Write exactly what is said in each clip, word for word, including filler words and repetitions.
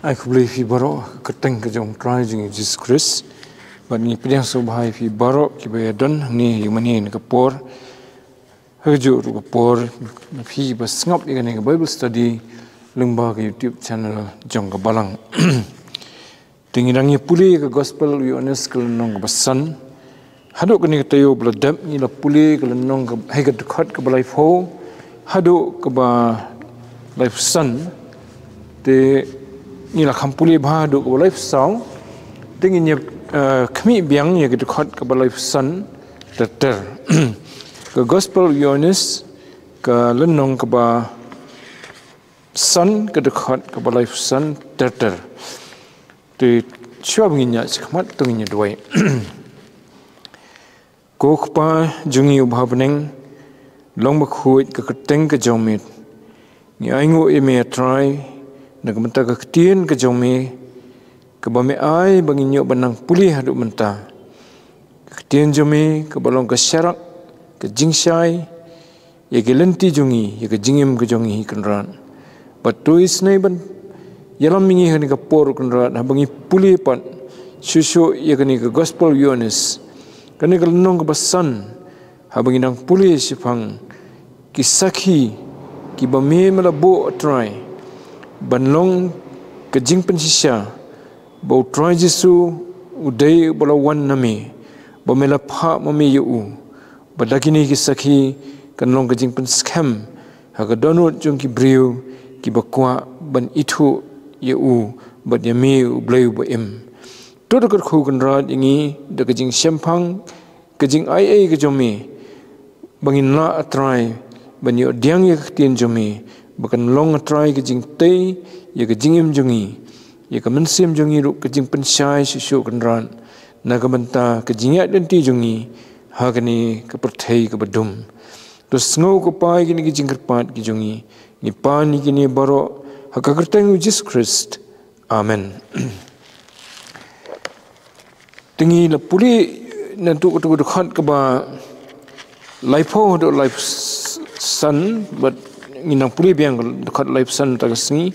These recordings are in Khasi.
Ai khublei phi baroh ka kyrteng ka jong Trai jong ngi Jisu Khrist. Bad ngi pdiang sngewbha ïa phi baroh kiba ïadon hangne ïa mane na ka por. Ha ka juh ruh ka por na phi ba sngap ïa kane ka Bible study lyngba ka YouTube channel jong ka Balang. Te ngi dang ïa pule ka Gospel u Ïoannis ka lynnong kaba san. Haduh kane ka taïew ba la dep ngi la pule ka lynnong ka, hei ka dkhot kaba laiphew haduh kaba laiphew san. Te ngi la kham pule bha haduh kaba laiphew saw. Te ngin ïa, eh, khmih biang ïa ka dkhot kaba laiphew san ter ter. Ka Gospel u Ïoannis ka lynnong kaba san, ka dkhot kaba laiphew san ter ter. Te shuwa ba ngin ïaid shakhmat to ngin ïa duwai. Ko Kpa jong ngi uba ha bneng, long bakhuid ka kyrteng ka jong me. Ngi ainguh ïa me, A Trai, na ka bynta ka ktien ka jong me kaba me ai ba ngin ïoh ban nang pule haduh mynta. Ka ktien jong me kaba long ka sharak, ka jingshai ïa ki lynti jong ngi, ïa ka jingim ka jong ngi, Kynrad. Bad to isynei ban ïalam ïa ngi ha kane ka por, Kynrad, haba ngi pule pat shuh shuh ïa kane ka Gospel Ïoannis, kane ka lynnong kaba san, haba ngi dang pule shaphang ki sakhi kiba me me la buh, A Trai, ban long ka jingpynshisha ba u Trai Jisu u dei uba la wan na me, ba me la phah ma me ïa u, ba da kine ki sakhi kan long ka jingpynskhem ha ka dohnud jong ki briew kiba kwah ban ithuh ïa u bad ïa me, U Blei uba im. To da kyrkhu, Kynrad, ïa ngi da ka jingshemphang, ka jingaiei ka jong me, ba ngin lah, A Trai, ban ïoh pdiang ïa ka ktien jong me, ba kan long, A Trai, ka jingtei ïa ka jingim jong ngi, ïa ka mynsiem jong ngi ruh ka jingpynshai shuh shuh, Kynrad, na ka bynta ka jingïaid lynti jong ngi ha kane ka pyrthei kaba dum. To sngew, ko Pa, ïa kine ki jingkyrpad ki jong ngi. Ngi pan ïa kine baroh ha ka kyrteng u Jisu Khrist. Amen. Te ngi la pule na tu ka tu ka dkhot kaba laiphew haduh laiphew san, bad ngi nang pule biang ka dkhot laiphew san mynta ka sngi.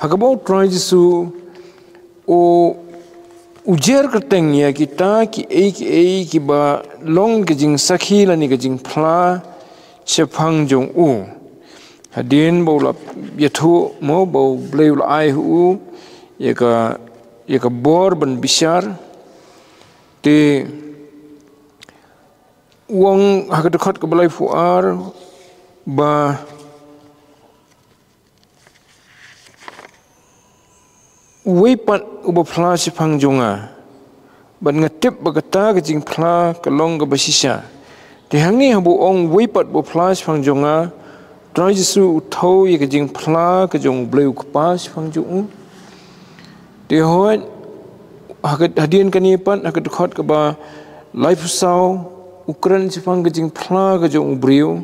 Ha kaba u Trai Jisu u, u jer kyrteng ïa kita kiei kiei kiba long ka jingsakhi lane ka jingphla shaphang jong u. Hadien ba u la ïathuh mo, ba U Blei u la ai ha u ïa ka, ïa ka bor ban bishar. Te u ong ha ka dkhot kaba laiphew ar ba uwei pat uba phla shaphang jong nga, bad nga tip ba kata ka jingphla ka long kaba shisha. Te hangne haba u ong uwei pat uba phla shaphang jong nga, Trai Jisu u thew ïa ka jingphla ka jong U Blei u Kpa shaphang jong u. Te hooid, ha ka, hadien kane pat, ha ka dkhot kaba laiphew saw, u kren shaphang ka jingphla ka jong u briew.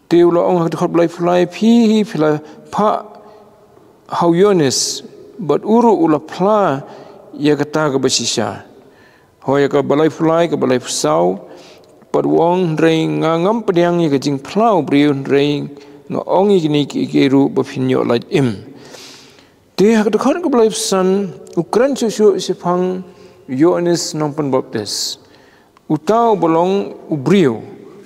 Te u la ong ha ka dkhot ba laiphew lai, phi hi phi la phah ha u Ïoannis, bad u ruh u la phla ïa kata kaba shisha. Hooid, ïa kaba laiphew lai, kaba laiphew saw pat u ong, hynrei nga ngam pdiang ïa ka jingphla u briew, hynrei nga ong ïa kine kiei kiei ruh ba phin ïoh lait im. Te ha ka dkhot kaba laiphew san u kren shuh shuh shaphang u Ïoannis Nongpynbaptis. Uta uba long u briew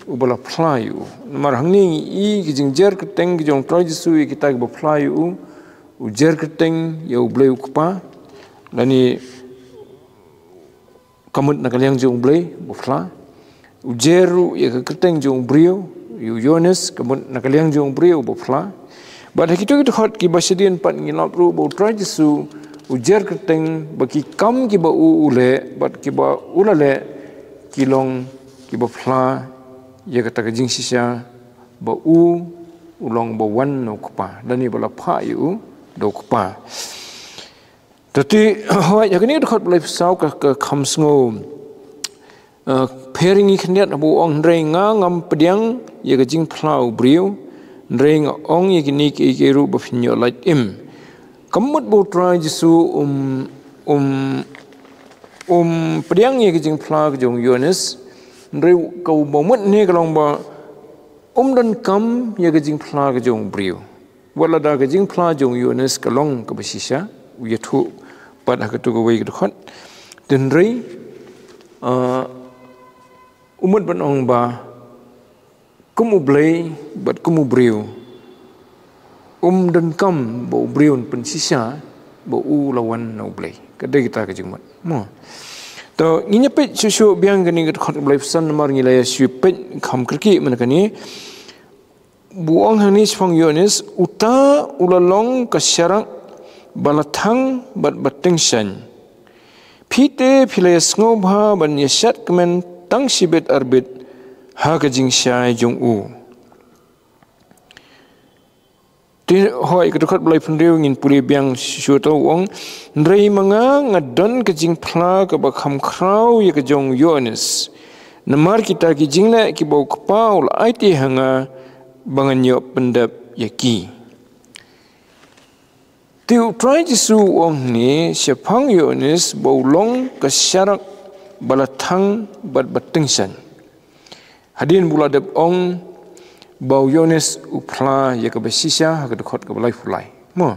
uba la phla ïa u. Namar hangne ngi i ka jingjer kyrteng ka jong u Trai Jisu ïa kita kiba phla ïa u. U jer kyrteng ïa U Blei u Kpa, lane ka mut na ka liang jong U Blei uba phla. U jer ruh ïa ka kyrteng jong u briew, ïa u Ïoannis, ka mut na ka liang jong u briew uba phla. Bad ha kito ki dkhot kiba shadien pat ngi lap ruh ba u Trai Jisu u jer kyrteng ba ki kam kiba u u leh bad kiba u la leh ki long kiba phla ïa kata ka jingshisha ba u u long ba wan na u Kpa, lane ba la phah ïa u da u Kpa. Te hooid, ha kane ka dkhot ba lai phew saw ka, ka kham sngew. Eh, pher ngi khyndiat, haba u ong, hynrei nga ngam pdiang ïa ka jingphla u briew, hynrei nga ong ïa kine kiei kiei ruh ba phin ïoh lait im. Kam mut ba u Trai Jisu um, um, um pdiang ïa ka jingphla ka jong u Ïoannis, hynrei kaba mut ne ka long ba um donkam ïa ka jingphla ka jong u briew. Wat lada ka jingphla jong u Ïoannis ka long kaba shisha, u ïathuh pat ha katu kawei ka dkhot. Te hynrei, ah, u mut ban ong ba kum u Blei bad kum u briew, um donkam ba u briew un pynshisha ba u la wan na u Blei. Ka dei kata ka jingmut. Mo. To, ngin ïa peit shuh shuh biang kane ka dkhot kaba lai phew san namar ngi la ïa shu peit kham kyrkieh mynta kane. Ba u ong hangne shaphang u Ïoannis, uta u la long ka sharak ba la thang bad ba tyngshaiñ. Phi te phi la ïa sngewbha ban ïa shad kmen tang shibit arbit ha ka jingshai jong u. Te hooid, ka dkhot ba lai phew hynriew ngin pule biang shuh shuh, uta u ong, hynrei ma nga nga don ka jingphla kaba kham khraw ïa ka jong u Ïoannis. Namar kita ki jingleh kiba u Kpa u la aiti ha nga ba ngan ïoh pyndep ïa ki. Te u Trai Jisu u ong hangne shaphang u Ïoannis ba u long ka sharak ba la thang bad ba tyngshaiñ. Hadien ba u la dep ong ba u Ïoannis u phla ïa kaba shisha ha ka dkhot kaba lai phew lai. Mo.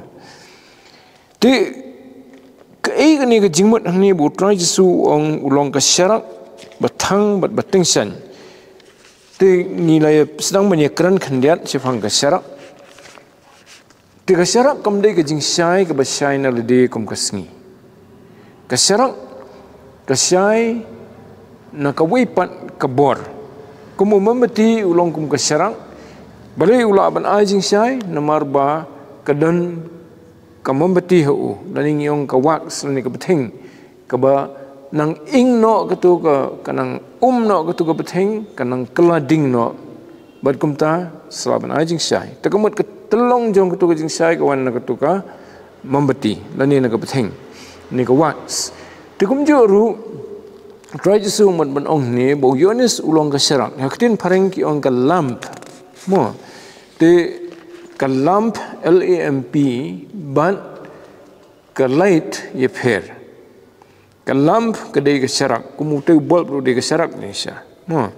Te kaei kane ka jingmut hangne ba u Trai Jisu u ong u long ka sharak ba thang bad ba tyngshaiñ. Te ngi la ïa sdang ban ïa kren khyndiat shaphang ka sharak. Te ka sharak kam dei ka jingshai kaba shai na lade kum ka sngi. Ka sharak ka shai na kawei pat ka bor. Kum u mombati u long kum ka sharak. Balei u lah ban ai jingshai? Namar ba ka don ka mombati ha u, lane ngi ong ka wax, lane ka btheng, kaba nang ing noh katu ka, ka nang um noh katu ka btheng, ka nang kylla ding noh. Bad kumta sa lah ban ai jingshai. Te ka mut ka tyllong jong katu ka jingshai ka wan na katu ka mombati, lane na ka btheng, ne ka wax. Te kumjuh ruh u Trai Jisu u mut ban ong hangne ba u Ïoannis u long ka sharak. Ha ka ktien phareng ki ong ka lamp. Mo. Te ka lamp, L A M P, bad ka light ïapher. Ka lamp ka dei ka sharak, kum utei u bulb ruh dei ka sharak ne sha. Mo.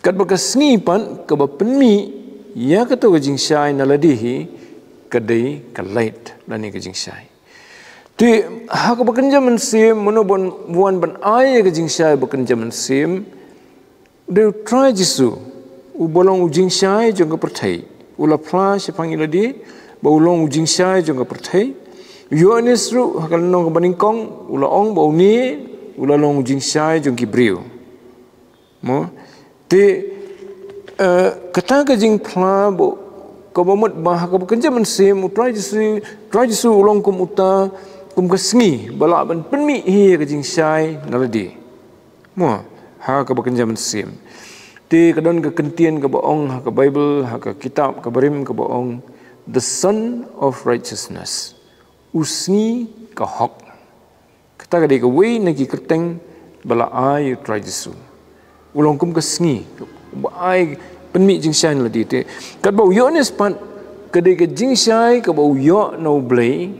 Katba ka sngi pat kaba pynmih ïa katu ka jingshai na lade hi ka dei ka light lane ka jingshai. Te ha kaba kynja mynsiem, mano ban wan ban ai ïa ka jingshai ba kynja mynsiem? Dei u Trai Jisu, uba long u jingshai jong ka pyrthei. U la phla shaphang ïa lade ba u long u jingshai jong ka pyrthei. U Ïoannis ruh ha ka lynnong kaba nyngkong u la ong ba une u la long u jingshai jong ki briew. Mo. Te, eh, kata ka jingphla ba, kaba mut ba ha kaba kynja mynsiem u Trai Jisu, Trai Jisu u long kum uta, kum ka sngi ba lah ban pynmih hi ïa ka jingshai na lade. Mo, ha kaba kynja mynsiem. Te ka don ka kyntien kaba ong ha ka Baibl, ha ka kitab ka barim kaba ong, the Sun of Righteousness. U sngi ka hok. Kata ka dei kawei na ki kyrteng ba la ai u Trai Jisu. U long kum ka sngi ba ai pynmih jingshai na lade te. Katba u Ïoannis pat ka dei ka jingshai kaba u ïoh na u Blei,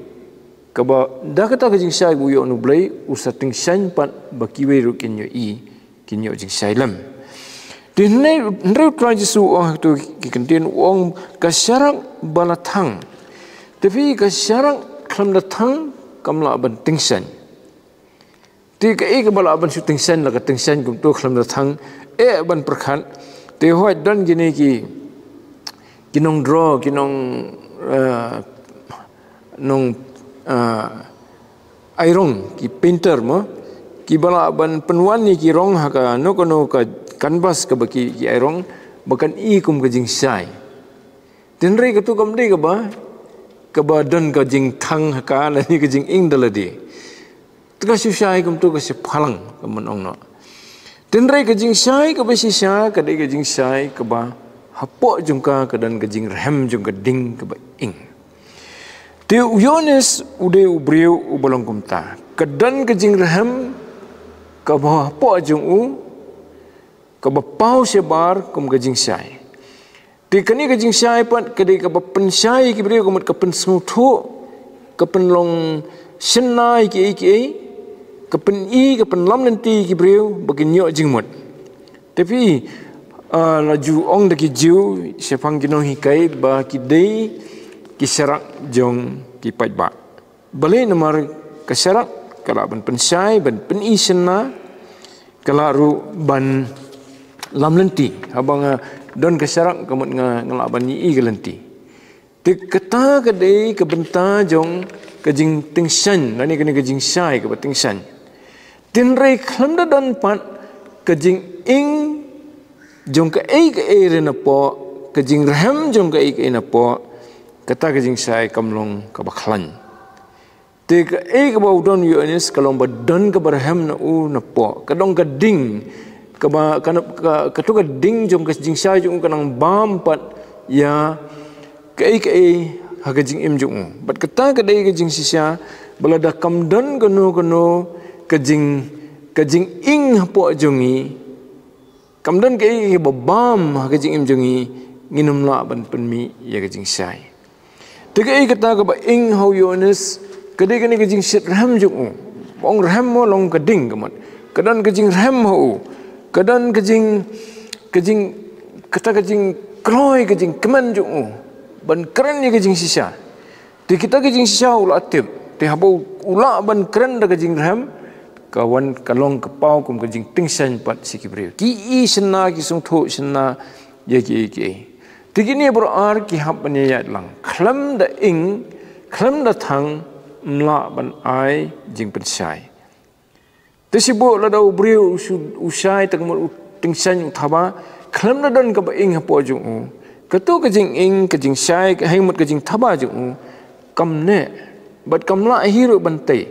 kaba da kata ka jingshai ba u ïoh na u Blei, u sa tyngshaiñ pat ba kiwei ruh kin ïohi, kin ïoh jingshai lem. Te hynrei, hynrei u Trai Jisu u ong ha katu ki kyntien, u ong ka sharak ba la thang. Te phi, ka sharak khlem da thang kam lah ban tyngshaiñ. Te kaei kaba lah ban shu tyngshaiñ, la ka tyngshaiñ kumto khlem da thang, eh, ban pyrkhat. Te hooid don kine ki, ki nongdro, ki nong, eh, nong, eh, ai rong, ki painter mo, kiba lah ban pynwan ïa ki rong ha kano kano ka canvas kaba ki, ki ai rong, ba kan i kum ka jingshai. Te hynrei katu kam dei kaba, kaba don ka jingthang ha ka, lane ka jinging da lade. Te ka shu shai kumto, ka shu phalang, kumban ong noh. Te hynrei ka jingshai kaba shisha ka dei ka jingshai kaba hapoh jong ka ka don ka jingrhem jong ka ding kaba ing. Te u Ïoannis u dei u briew uba long kumta. Ka don ka jingrhem kaba hapoh jong u, kaba paw shabar kum ka jingshai. Te kane ka jingshai pat ka dei kaba pynshai ïa ki briew, ka mut ka pynsngewthuh, ka pynlong shynna ïa kiei kiei, ka pyni, ka pynlam lynti ïa ki briew ba kin ïoh jingmut. Te phi, ah, la ju ong da ki Jiw shaphang ki nonghikai ba ki dei ki sharak jong ki paidbah. Balei? Namar ka sharak ka lah ban pynshai, ban pyni shynna, ka lah ruh ban lam lynti. Haba nga don ka sharak, ka mut nga, nga lah ban ïohi ka lynti. Te kata ka dei ka bynta jong ka jingtyngshaiñ, lane kane ka jingshai kaba tyngshaiñ. Hynrei khlem da don pat ka jinging jong kaei kaei ruh napoh, ka jingrhem jong kaei kaei napoh, kata ka jingshai kam long kaba khlaiñ. Te kaei kaba u don u Ïoannis ka long ba don kaba rhem na u napoh. Ka don ka ding, kaba, ka, ka, kato ka ding jong ka jingshai jong u ka nang bam pat ïa kaei kaei ha ka jingim jong u. Bad kata ka dei ka jingshisha, ba lada kam don kano kano ka jing, ka jinging hapoh jong ngi, kam don kaei kaba bam ha ka jingim jong ngi, ngin ym lah ban pynmih ïa ka jingshai. Te kaei kata kaba ing ha u Ïoannis, ka dei kane ka jingshitrhem jong u. Ba ong rhem mo, long ka ding ka mut. Ka don ka jingrhem ha u. Ka don ka jing, ka jing, kata ka jingkloi, ka jingkmen jong u ban kren ïa ka jingshisha. Te kita ka jingshisha u la tip. Te haba u lah ban kren da ka jingrhem, ka wan ka long ka paw kum ka jingtyngshaiñ pat sha ki briew. Ki ïohi shynna, ki sngewthuh shynna ïa kiei kiei. Te kine baroh ar ki hap ban ïaid lang. Khlem da ing, khlem da thang, ym lah ban ai jingpynshai. Te shibun lada u briew u shu, u shai, te ka mut u tyngshaiñ, u thaba, khlem da don kaba ing hapoh jong u, kato ka jinging, ka jingshai, ka hynrei mut ka jingthaba jong u kam neh, bad kam lah hi ruh ban tei.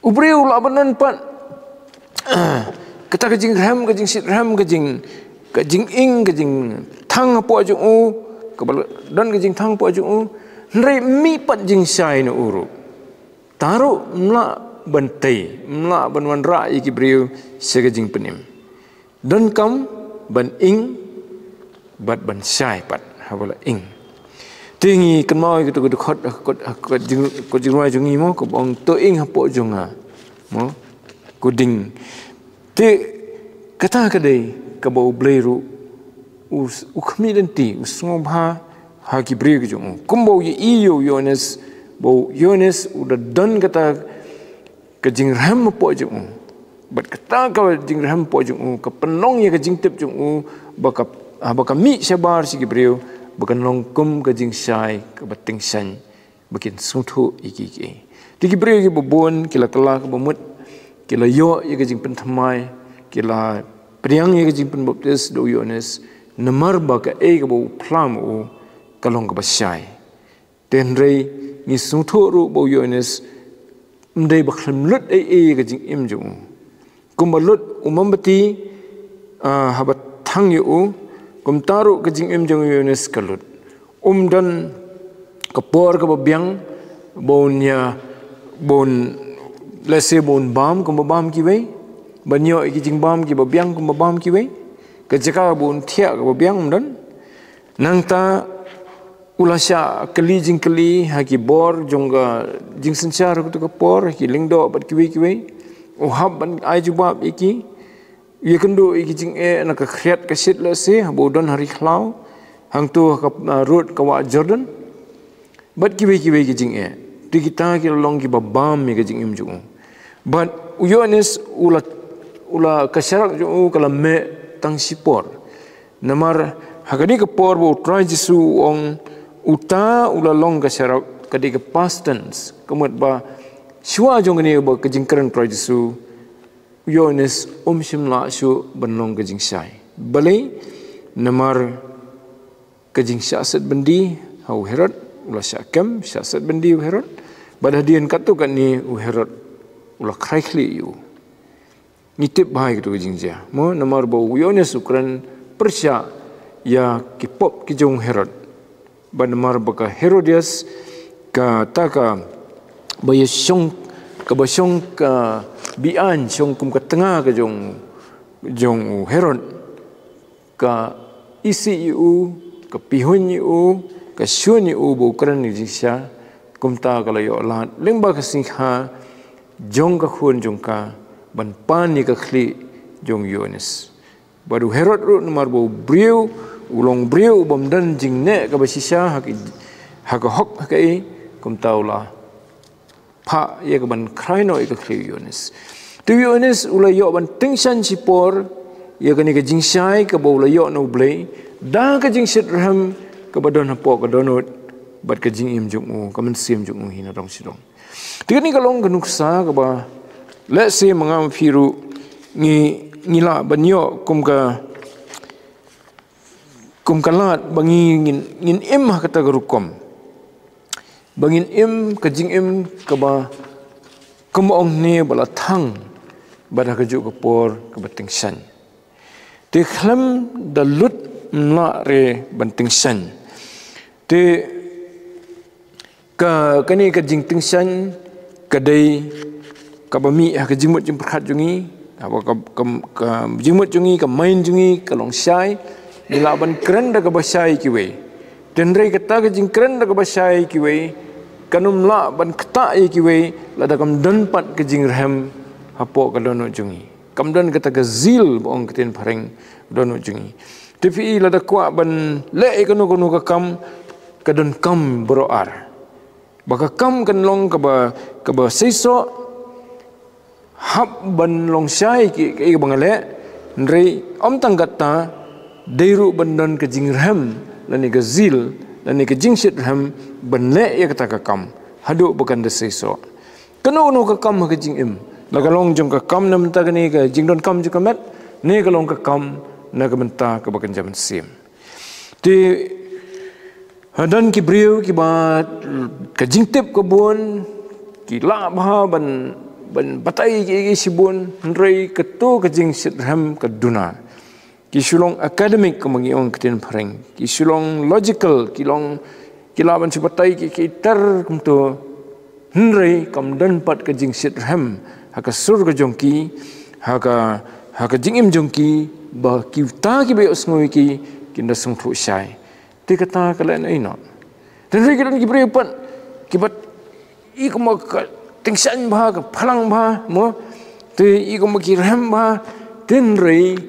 U briew u lah ban don pat kata ka jingrhem, ka jingshitrhem, ka jing, ka jinging, ka jingthang hapoh jong u, kaba don ka jingthang hapoh jong u, hynrei ym mih pat jingshai na u ruh. Te ruh ym lah ban tei, ym lah ban wanrah ïa ki briew sha ka jingpynim. Donkam ban ing bad ban shai pat haba la ing. Te ngi kynmaw ïa kato ka dkhot, ka kot, ka kot jing, ka kot jingrwai jong ngi mo, kaba ong to ing hapoh jong nga. Mo? Ko ding. Te kata ka dei kaba U Blei ruh u, u khmih lynti, u sngewbha ha ki briew ki jong u. Kumba u ïohi ïa u Ïoannis, ba u Ïoannis u da don kata ka jingrhem hapoh jong u. Bad kata ka jingrhem hapoh jong u ka pynlong ïa ka jingtip jong u ba ka, haba ka mih shabar sha ki briew, ba kan long kum ka jingshai kaba tyngshaiñ, ba kin sngewthuh ïa kiei kiei. Te ki briew kiba bun ki la kylla kaba mut, ki la ïoh ïa ka jingpynthymmai, ki la pdiang ïa ka jingpynbaptis da u Ïoannis, namar ba kaei kaba u phla ma u ka long kaba shai. Te hynrei ngi sngewthuh ruh ba u Ïoannis ym dei ba khlem lut ei ei ïa ka jingim jong u. Kumba lut u mombati, ah, haba thang ïa u, kumta ruh ka jingim jong u Ïoannis ka lut. Um don ka por kaba biang ba un ïa, ba un, lehse ba un bam kumba bam kiwei, ban ïoh ïa ki jingbam kiba biang kumba bam kiwei. Ka jaka ba un thiah kaba biang um don. Nangta u la shah kylli jingkylli ha ki bor jong ka jingsynshar ha kato ka por, ha ki lyngdoh bad kiwei kiwei. U hap ban ai jubab ïa ki. U ïakynduh ïa ki jingeh na ka khriat ka shit lehse, haba u don ha ri khlaw, hangto ha ka, ah, rud ka wah Jordan. Bad kiwei kiwei ki jingeh. Te kita ki la long kiba bam ïa ka jingim jong u. Bad u Ïoannis u la, u la, ka sharak jong u ka la meh tang shipor. Namar ha kane ka por ba u Trai Jisu u ong, uta u la long ka sharak, ka dei ka past tense. Ka mut ba shuwa jong kane ba ka jingkren Trai Jisu, u Ïoannis um shym lah shuh ban long ka jingshai. Balei? Namar ka jingshah set byndi ha u Herod, u la shah kem, shah set byndi u Herod. Bad hadien katto katne u Herod u la khrai khlieh ïa u. Ngi tip bha ïa kato ka jingjia. Mo, namar ba u Ïoannis u kren pyrshah ïa ki pop ki jong u Herod. Bad namar ba ka Herodias Kata ka ba ïa shong, ka ba shong ka biang, shong kum ka tnga ka jong, jong u Herod, ka isih ïa u, ka pihuiñ ïa u, ka shun ïa u ba u kren ïa ka jingshisha. Kumta ka la ïoh lad lyngba ka sngikha jong ka khun jong ka ban pan ïa ka khlieh jong u Ïoannis. Bad u Herod ruh, namar ba u briew, u long briew u bym don jingneh ka ba shisha ha ka, ha ka hok ha kaei, kumta u la phah ïa ka ban khrai noh ïa ka khlieh u Ïoannis. Te u Ïoannis u la ïoh ban tyngshaiñ shipor ïa kane ka jingshai ka ba u la ïoh na U Blei da ka jingshit rhem ka ba don hapoh ka dohnud bad ka jingim jong u, ka mynsiem jong u hi na dong shi dong. Te kane ka long ka nuksa ka ba, let's say, ma nga ma phi ruh ngi, ngi lah ban ïoh kum ka, kum ka lad ba ngi, ngin, ngin im ha kata ka rukom. Ba ngin im ka jingim ka ba, kum ong ne, ba la thang bad ha kajuh ka por ka ba tyngshaiñ. Te khlem da lut, ym lah re ban tyngshaiñ. Te ka, kane ka jingtyngshaiñ ka dei ka ba mih ha ka jingmut jingpyrkhat jong ngi, ha ka, ka, ka jingmut jong ngi, ka mind jong ngi ka long shai. Ngi lah ban kren da ka ba shai ïa kiwei. Te hynrei kata ka jingkren da ka ba shai ïa kiwei kan ym lah ban ktah ïa kiwei lada kam don pat ka jingrhem hapoh ka dohnud jong ngi. Kam don kata ka zeal, ba ong ka ktien phareng, dohnud jong ngi. Te phi i, lada kwah ban leh ïa kano kano ka kam, ka donkam baroh ar. Ba ka kam kan long ka ba, ka ba seisoh, hap ban long shai ki, ki ba nga leh, hynrei ym tang kata, dei ruh ban don ka jingrhem, lane ka zeal, lane ka jingshit rhem ban leh ïa kata ka kam haduh ba kan da seisoh. Kano kano ka kam ha ka jingim, la ka long jong ka kam na bynta kane ka jingdonkam jong ka met, ne ka long ka kam na ka bynta ka ba kynja mynsiem. Te ha don ki briew ki ba ka jingtip ka bun, ki lah bha ban, ban batai ki, ki shibun, hynrei kato ka jingshit rhem ka duna. Ki shu long academic, kum ngi ong ka ktien phareng. Ki shu long logical, ki long, ki lah ban shu batai ki, ki ter kumto. Hynrei kam don pat ka jingshit rhem ha ka sur ka jong ki, ha ka, ha ka jingim jong ki, ba kita ki ba ïohsngew ïa ki, kin da sngewthuh shai. Te kata ka leh na ino. Te hynrei ki don ki briew pat ki ba i kum ka tyngshaiñ bha, ka phalang bha, mo. Te i kum ki rhem bha, te hynrei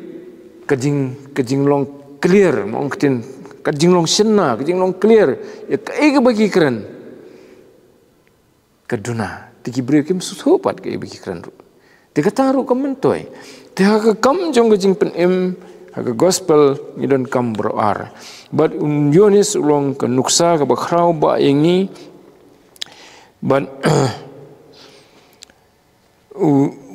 ka jing, ka jinglong clear, mo, ong ka ktien, ka jinglong shynna, ka jinglong clear ïa kaei ka ba ki kren, ka duna. Te ki briew kim sngewthuh pat kaei ba ki kren ruh. Te kata ruh ka myntoi. Te ha ka kam jong ka jingpynim ha ka gospel ngi donkam baroh ar. Bad u Ïoannis u long ka nuksa ka ba khraw bha ïa ngi. Bad u,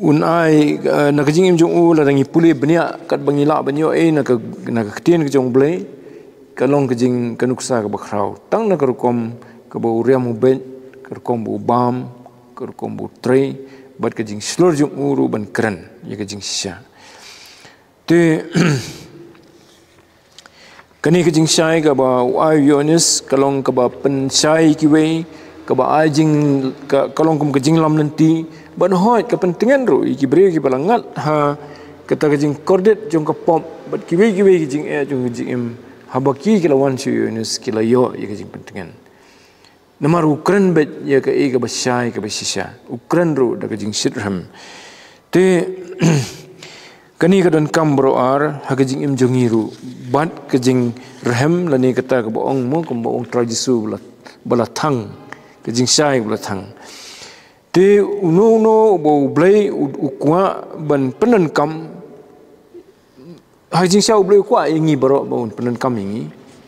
un ai, eh, na ka jingim jong u, lada ngi pule bniah katba ngi lah ban ïoh, eh, na ka, na ka ktien ka jong U Blei, ka long ka jing, ka nuksa ka ba khraw. Tang na ka rukom ka ba u riam u beit, ka rukom ba u bam, ka rukom ba u trei, bad ka jingshlur jong u ruh ban kren ïa ka jingshisha. Te kane ka jingshai ka ba u ai u Ïoannis ka long ka ba pynshai ïa kiwei, ka ba ai jing, ka, ka long kum ka jinglam lynti, bad hooid ka pyntngen ruh ïa ki briew ki ba la ngat ha kata ka jingkordit jong ka pop bad kiwei kiwei ki jingeh jong ka jingim, haba ki, ki la wan sha u Ïoannis, ki la ïoh ïa ka jingpyntngen. Namar u kren beit ïa kaei ka ba shai, ka ba shisha. U kren ruh da ka jingshit rhem. Te kane ka donkam baroh ar ha ka jingim jong ngi ruh, bad ka jingrhem lane kata ka ba ong, mo, kum ba ong Trai Jisu, ba la, ba la thang, ka jingshai ba la thang. Te uno uno ba U Blei u, u kwah ban pyndonkam, ha ka jingshisha U Blei u kwah ïa ngi baroh ba un pyndonkam ïa ngi.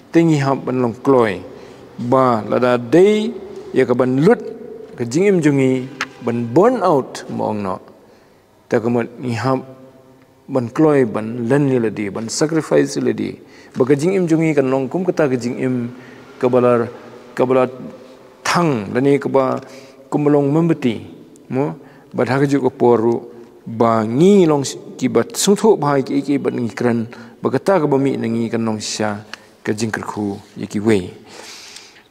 Te ngi hap ban long kloi ba lada dei ïa ka ban lut ka jingim jong ngi, ban burn out, mo, ong noh, te ka mut ngi hap ban kloi ban len ïa lade, ban sacrifice ïa lade, ba ka jingim jong ngi kan long kum kata ka jingim ka ba la, ka ba la thang, lane ka ba kum ba long mombati, mo. Bad ha kajuh ka por ruh ba ngi long ki ba sngewthuh bha ïa kiei kiei ba ngi kren, ba kata ka ba mih na ngi kan long shisha ka jingkyrkhu ïa kiwei.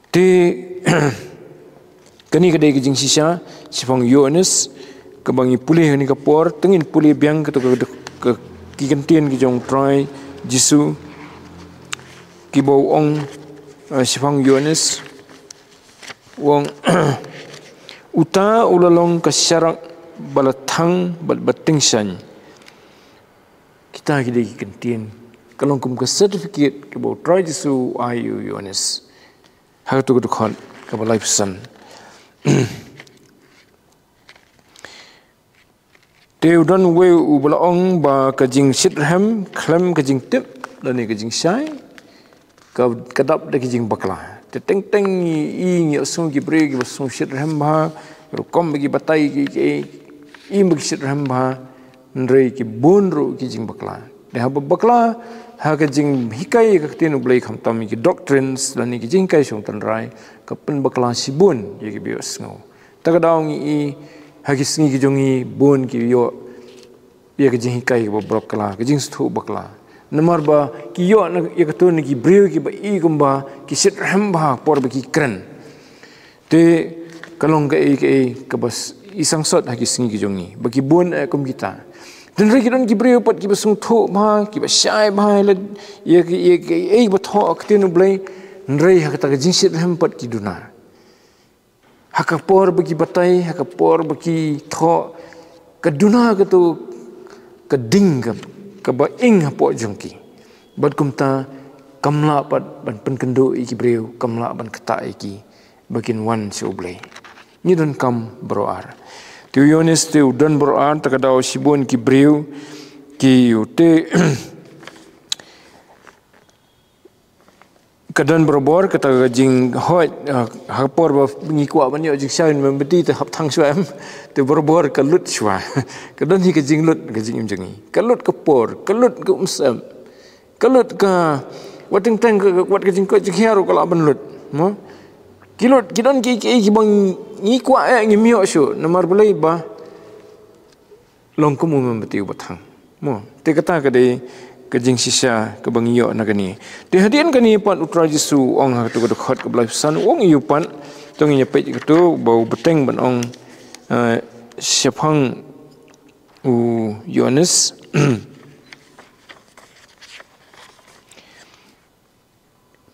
Te Kane ka dei ka jingshisha shaphang Ïoannis kaba ngi pule ha kane ka por. Te ngin pule biang katto ka, ka, ki kyntien ki jong u Trai Jisu kiba u ong, eh, shaphang Ïoannis. U ong, uta u la long ka sharak ba la thang bad ba tyngshaiñ. Kita ki dei ki kyntien, ka long kum ka certificate kaba u Trai Jisu u ai ïa u Ïoannis ha katto ka dkhot kaba laiphew san. Te u don uwei uba la ong ba ka jingshitrhem khlem ka jingtip lane ka jingshai ka, ka dap da ki jingbakla. Te teng teng ngi i, ngi ïohsngew ki briew kiba sngewshitrhem bha, rukom ba ki batai ki, ki, i ba ki shitrhem bha, hynrei ki bun ruh ki jingbakla. Te haba bakla ha ka jinghikai ka ktien U Blei, khamtam ki doctrines lane ki jinghikai shong tynrai, ka pynbakla shibun ïa kiba ïohsngew. Ta ka daw ngi i ha ki sngi ki jong ngi bun ki ïoh ïa ka jinghikai kaba bakla, ka jingsngewthuh bakla. Namar ba ki ïoh na, ïa katto na ki briew kiba i kumba ki shitrhem bha por ba ki kren. Te ka long kaei kaei kaba s-, i sangsot ha ki sngi ki jong ngi, ba ki bun eh kum kita. Te hynrei ki don ki briew pat kiba sngewthuh bha, kiba shai bha ïa la, ïa ki, ïa ki, ïa kiba thoh ka ktien U Blei, hynrei ha kata ka jingshitrhem pat ki duna. Ha ka por ba ki batai, ha ka por ba ki thoh, ka duna katto ka ding ka, kaba ing hapoh jong ki. Bad kumta kam lah pat ban pynkynduh ïa ki briew, kam lah ban ktah ïa ki ba kin wan sha U Blei. Ngi donkam baroh ar. Te u Ïoannis te u don baroh ar, ta ka daw shibun ki briew ki ïoh te ka don barabor kata ka jinghoit, ah, ha ka por ba ngi kwah ban ïoh jingshai mombati te hap thang shuwa em. Te barabor ka lut shuwa. Ka don hi ka jinglut ka jingim jong ngi. Ka lut ka por, ka lut ka umsyep. Ka lut ka, wat teng teng ka, wat ka jingkoit jingkhiah ruh ka lah ban lut. Mo? Ki lut, ki don ki, ki, kiba ngi kwah eh ngim ïoh shuh. Namar balei? Ba long kum u mombati uba thang. Mo, te kata ka dei ka jingshisha kaba ngi ïoh na kane. Te hadien kane pat u Trai Jisu u ong ha katto ka dkhot kaba laiphew san, u ong ïa u pat, to ngin ïa peit katto ba u bteng ban ong, eh, shaphang u Ïoannis.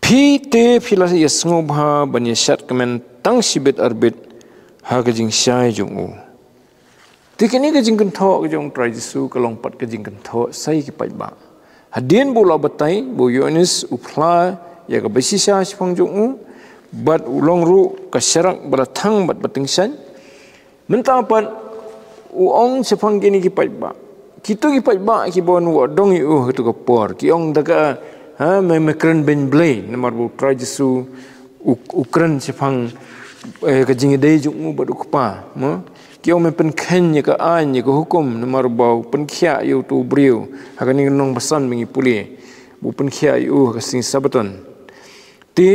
Phi te phi la ïa sngewbha ban ïa shad kmen tang shibit arbit ha ka jingshai jong u. Te kane ka jingkynthoh ka jong u Trai Jisu ka long pat ka jingkynthoh sa ïa ki paidbah. Hadien ba u la batai, ba u Ïoannis u phla ïa kaba shisha shaphang jong u, bad u long ruh ka sharak ba la thang bad ba tyngshaiñ. Mynta pat u ong shaphang kine ki paidbah. Kito ki paidbah kiba wan wad dong ïa u ha kato ka por, ki ong da ka, ha, me, me kren beiñ Blei, namar ba u Trai Jisu u, u kren shaphang, eh, ka jingïadei jong u bad u Kpa, mo? Ki ong me pynkheiñ ïa ka aiñ, ïa ka hukum, namar ba u pynkhiah ïa uto u briew ha kane ka nongbasan ba ngi pule, ba u pynkhiah ïa u ha ka sngi Sabaton. Te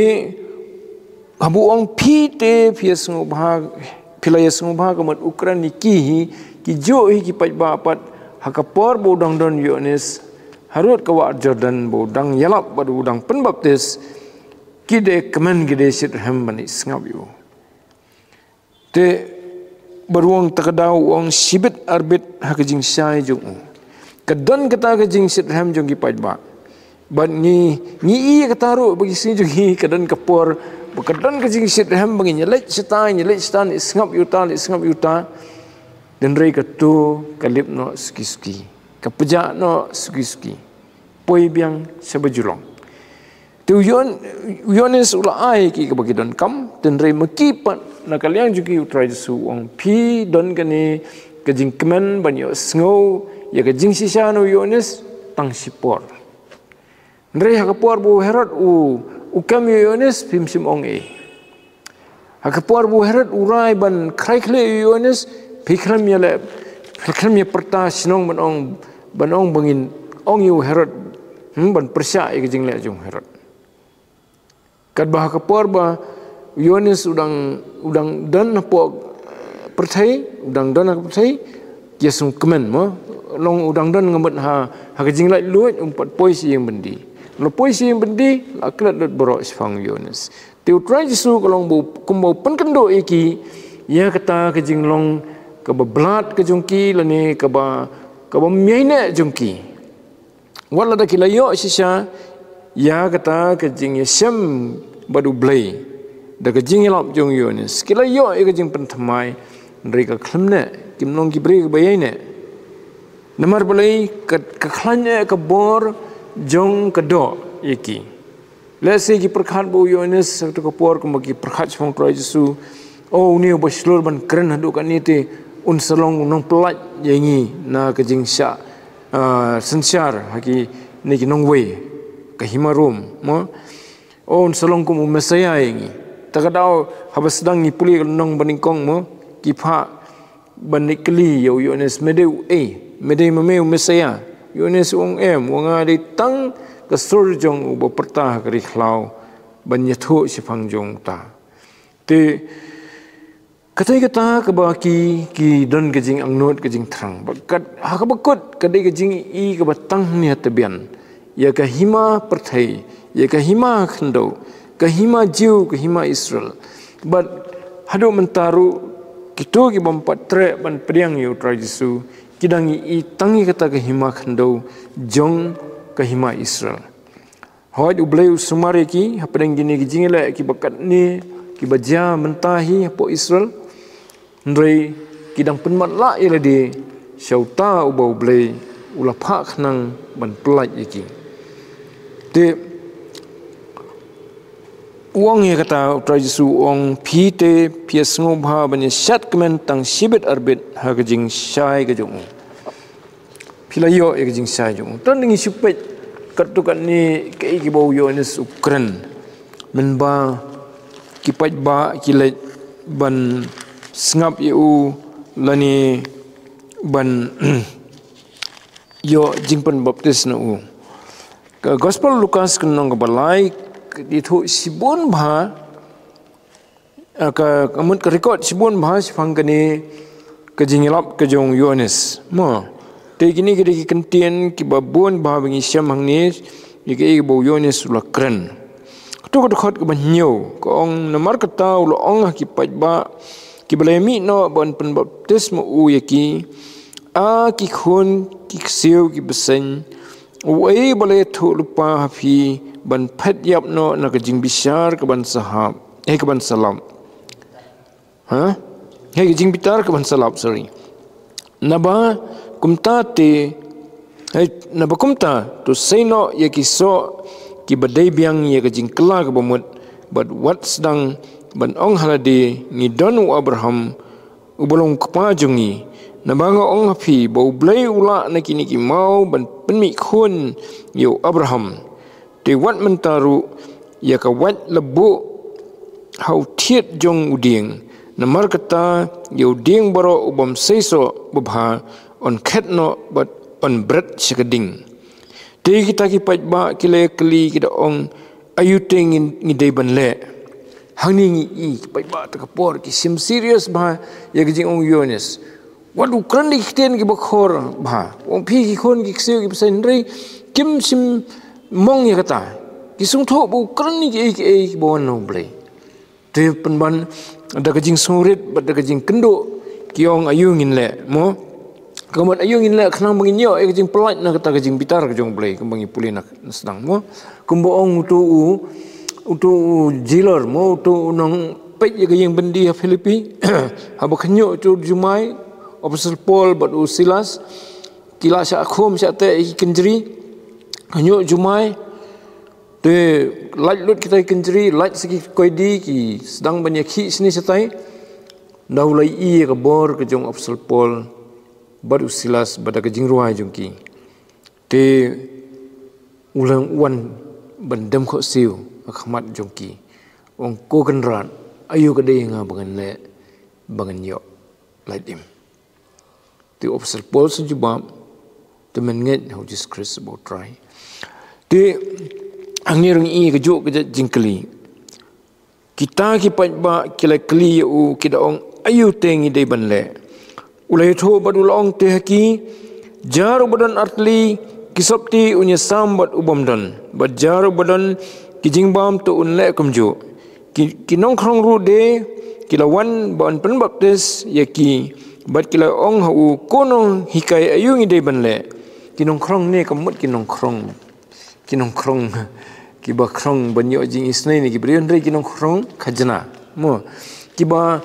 haba u ong phi te phi ïa sngewbha, phi la ïa sngewbha, ka mut u kren ïa ki hi, ki juh hi ki paidbah pat ha ka por ba u dang don u Ïoannis harud ka wah Jordan, ba u dang ïalap bad u dang pynbaptis, ki dei kmen, ki dei shitrhem ban ïa sngap ïa u. Te ba ruh u ong, ta ka daw u ong shibit arbit ha ka jingshai jong u. Ka don kata ka jingshitrhem jong ki paidbah. Bad ngi, ngi ïohi kata ruh ba ki sngi jong ngi ka don ka por ba ka don ka jingshitrhem ba ngin ïa leit shata, ngin ïa leit shata, ngin ïa sngap ïa uta, ngin ïa sngap ïa uta. Hynrei kato ka lip noh suki suki, ka pjah noh suki suki. Poi biang sha ba ju long. Te u Ïoan-, u Ïoannis u la ai ki kaba ki donkam, hynrei ma ki pat na ka liang jong ki u Trai Jisu u ong phi don kane ka jingkmen ban ïohsngew ïa ka jingshisha na u Ïoannis tang shipor. Hynrei ha ka por ba u Herod u, u kem ïa u Ïoannis phim shym ong ei. Ha ka por ba u Herod u rai ban khrai khlieh ïa u Ïoannis, phi khlem ïa leh, phi khlem ïa pyrta shnong ban ong, ban ong ba ngin ong ïa u Herod, hmm, ban pyrshah ïa ka jingleh jong u Herod. Katba ha ka por ba u Ïoannis u dang, u dang don hapoh, eh, pyrthei, u dang don ha ka pyrthei, ki ïa sngewkmen mo, long u dang don nga mut ha, ha ka jinglaitluid, um pat poi sha ïing byndi. La poi sha ïing byndi, la klet lut baroh shaphang u Ïoannis. Te u Trai Jisu ka long ba u, kumba u pynkynduh ïa ki, ïa kata ka jinglong kaba blat ka jong ki, lane kaba, kaba ym ïaineh jong ki. Wat lada ki la ïoh shisha ïa kata ka jingïashem bad U Blei da ka jingïalap jong u Ïoannis, ki la ïoh ïa ka jingpynthymmai, hynrei ka khlem neh, kim long ki briew kiba ïaineh. Namar balei? Ka, ka khlaiñ eh ka bor jong ka doh ïa ki. Lehse ki pyrkhat ba u Ïoannis ha kata ka por, kumba ki pyrkhat shaphang u Trai Jisu, "O, une uba shlur ban kren haduh katne te un sa long u nongpyllait ïa ngi na ka jingshah, ah, synshar ha kine ki nongwei ka hima Rom, mo? O, un sa long kum u Messaïah ïa ngi." Ta ka daw haba sdang ngi pule ka lynnong banyngkong, mo, ki phah ban leit kylli ïa u Ïoannis, "Me dei uei? Me dei ma me u Messaïah?" U Ïoannis u ong, "Em, wa nga dei tang ka sur jong uba pyrta ha ka ri khlaw ban ïathuh shaphang jong uta." Te katei kata kaba ki, ki don ka jingangnud, ka jingthrang. Ba kat, ha kaba kut, ka dei ka jingïohi kaba tang hangne ha tbian. Ïa ka hima pyrthei, ïa ka hima khyndew, ka hima Jiw, ka hima Israel. Bad haduh mynta ruh, kito ki bym pat treh ban pdiang ïa u Trai Jisu, ki dang ïohi tang ïa kata ka hima khyndew jong ka hima Israel. Hooid, U Blei u sumar ïa ki hapdeng kine ki jingïaleh kiba katne, kiba jia mynta hi hapoh Israel. Hynrei ki dang pynmatlah ïa lade sha uta uba U Blei u la phah khnang ban pyllait ïa ki. Te u ong ïa kata, u Trai Jisu u ong, "Phi te phi ïa sngewbha ban ïa shat kmen tang shibit arbit ha ka jingshai ka jong u." Phi la ïoh ïa ka jingshai jong u. Te ngi shu peit katto katne kaei kaba u Ïoannis u kren. Mynba ki paidbah ki leit ban sngap ïa u lane ban ïoh jingpynbaptis na u. Ka Gospel Lukas ka lynnong kaba lai, ka ïathuh shibun bha, ah, ka, ka mut ka record shibun bha shaphang kane ka jingïalap ka jong u Ïoannis. Mo. Te kine ki dei ki kyntien kiba bun bha ba ngi shem hangne, ïa kaei kaba u Ïoannis u la kren. Kato ka dkhot kaba hynñiew, ka ong, "Namar kata u la ong ha ki paidbah kiba la ïamih noh ban pynbaptis ma u ïa ki, 'A ki khun ki ksiew ki bseiñ, uei ba la ïathuh lypa ha phi ban phet ïap noh na ka jingbishar kaban sa hap, eh, kaban sa lap?'" Ha? Hei, ka jingbitar kaban sa lap, sorry. Naba kumta te, hei, naba kumta, to sei noh ïa ki soh kiba dei biang ïa ka jingkylla kaba mut, bad wat sdang ban ong ha lade, 'Ngi don u Abraham, uba long u kpa jong ngi.' Naba nga ong ha phi ba U Blei u lah na kine ki maw ban pynmih khun ïa u Abraham. Te wat mynta ruh, ïa ka wait la buh ha u thied jong u dieng. Namar kata, ïa u dieng baroh u bym sei soh babha, yn khet noh bad yn bret sha ka ding. Te kita ki paidbah ki la ïakylli, ki da ong, "Aïu te ngi, ngi dei ban leh?" Hangne ngi i ki paidbah ta ka por ki shim serious bha ïa ka jingong u Ïoannis. Wat u kren da ki ktien kiba khor bha. Ong phi ki khun ki ksiew ki bseiñ, hynrei kim shym mong ïa kata. Ki sngewthuh ba u kren ïa kiei kiei kiba wan na U Blei. Te pynban da ka jingsngewrit bad da ka jingkynduh ki ong, "Aïu ngin leh, mo? Ka mut aïu ngin leh khnang ba ngin ïoh ïa ka jingpyllait na kata ka jingbitar ka jong U Blei, kumba ngi pule na sdang, mo?" Kumba ong uto u, uto u jailer, mo, uto u nongpeit ïa ka ïing byndi ha Philippi, haba khynñiuh uto u jumai, Apostle Paul bad u Silas ki la shah khum shah teh ïa ki kynjri, khynñiuh jumai, te lait lut kita ki kynjri, lait sa ki koidi, ki sdang ban ïakhih shane shatai. Da u la ïohi ïa ka bor ka jong u Apostle Paul bad u Silas bad da ka jingrwai jong ki, te u la wan ban dem khohsiew ha khmat jong ki. Ong, "Ko Kynrad, aïu ka dei ïa nga ba ngan leh ba ngan ïoh lait im?" Te u Apostle Paul sa jubab, "Te men ngeit ha u Jisu Khrist uba u Trai." Te hangne ruh ngi i kajuh ka jait jingkylli. Kita ki paidbah ki la kylli ïa u, ki da ong, "Aïu te ngi dei ban leh?" U la ïathuh bad u la ong te ha ki, "Jar uba don artylli, Ki sopti un ïasam bad u bym don, bad jar uba don ki jingbam to un leh kumjuh. Ki, ki nongkhrong ruh de ki la wan ban pynbaptis ïa ki, bad ki la ong ha u, ko nonghikai, aïu ngi dei ban leh? Ki nongkhrong ne ka mut ki nongkhrong, ki nongkhrong kiba khrong ban ïoh jingisynei ne ki briew, hynrei ki nongkhrong khajna, mo, kiba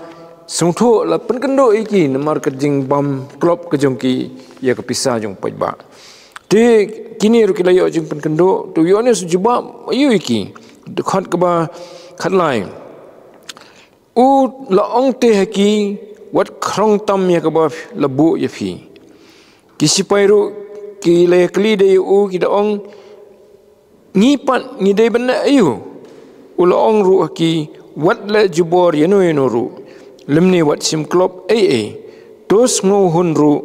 sngewthuh la pynkynduh ïa ki namar ka jingbam klop ka jong ki ïa ka pisa jong paidbah. Te kine ruh ki la ïoh jingpynkynduh, te u Ïoannis u jubab ïa ki, dkhot kaba khatlai. U la ong te ha ki, wat khrong tam ïa kaba la buh ïa phi. Ki sipai ruh ki la ïakylli de ïa u, ki da ong, ngi pat ngi dei ban leh aïu? U la ong ruh ha ki, wat leh jubor ïano ïano ruh, lymne wat shim klop ei ei. To sngewhun ruh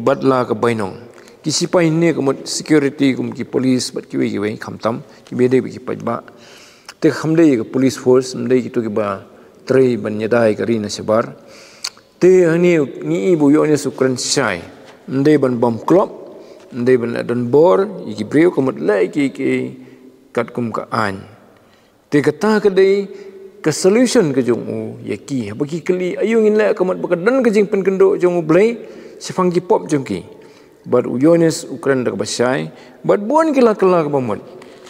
bad la ka bainong. Ki sipai ne ka mut security, kum ki police bad kiwei kiwei, khamtam kiba dei bad ki paidbah. Te kam dei ka police force, ym dei kito kiba trei ban ïada ïa ka ri na shabar. Te hangne ngi i ba u Ïoannis u kren shai. Ym dei ban bam klop, ym dei ban leh donbor ïa ki briew, ka mut leh ïa ki, ki katkum ka aiñ. Te kata ka dei ka solution ka jong u ïa ki. Haba ki kylli, aïu ngin leh, ka mut ba ka don ka jingpynkynduh jong U Blei shaphang ki pop jong ki. Bad u Ïoannis u kren da kaba shai, bad bun ki la kylla kaba mut.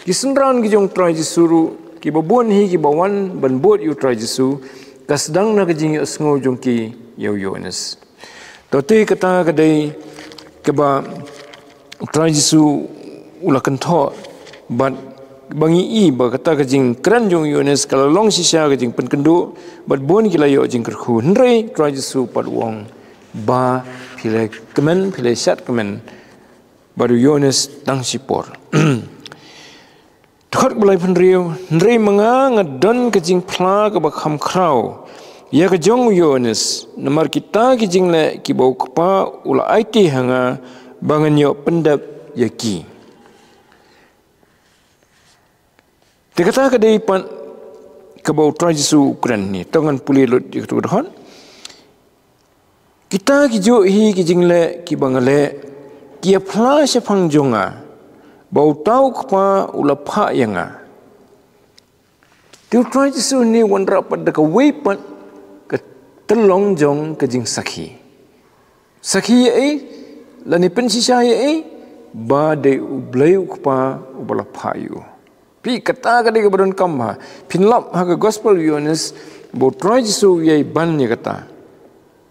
Ki synran ki jong u Trai Jisu ruh, kiba bun hi kiba wan ban bud ïa u Trai Jisu, ka sdang na ka jingïohsngew jong ki ïa u Ïoannis. To te kata ka dei kaba u Trai Jisu u la kynthoh, bad ba ngi i ba kata ka jingkren jong u Ïoannis ka la long shisha ka jingpynkynduh, bad bun ki la ïoh jingkyrkhu, hynrei u Trai Jisu pat u ong, ba phi la kmen, phi la shad kmen, bad u Ïoannis tang shipor. Dkhot kaba laiphew hynriew, hynrei ma nga nga don ka jingphla kaba kham khraw ïa ka jong u Ïoannis, namar kita ki jingleh kiba u Kpa u la aiti ha nga ba ngan ïoh pyndep ïa ki. Te kata ka dei pat kaba u Trai Jisu u kren ne, to ngan pule lut ïa katu ka dkhot. Kita kijuh hi ki jingleh kiba nga leh, ki ïaphla shaphang jong nga, ba uta u Kpa u la phah ïa nga. Te u Trai Jisu ne u wanrah pat da kawei pat ka tyllong jong ka jingsakhi. Sakhi ïa ei, lane pynshisha ïa ei, ba dei U Blei u Kpa uba la phah ïa u. Phi, kata ka dei kaba donkam bha. Phin lap ha ka Gospel u Ïoannis, ba u Trai Jisu u ïai ban ïa kata,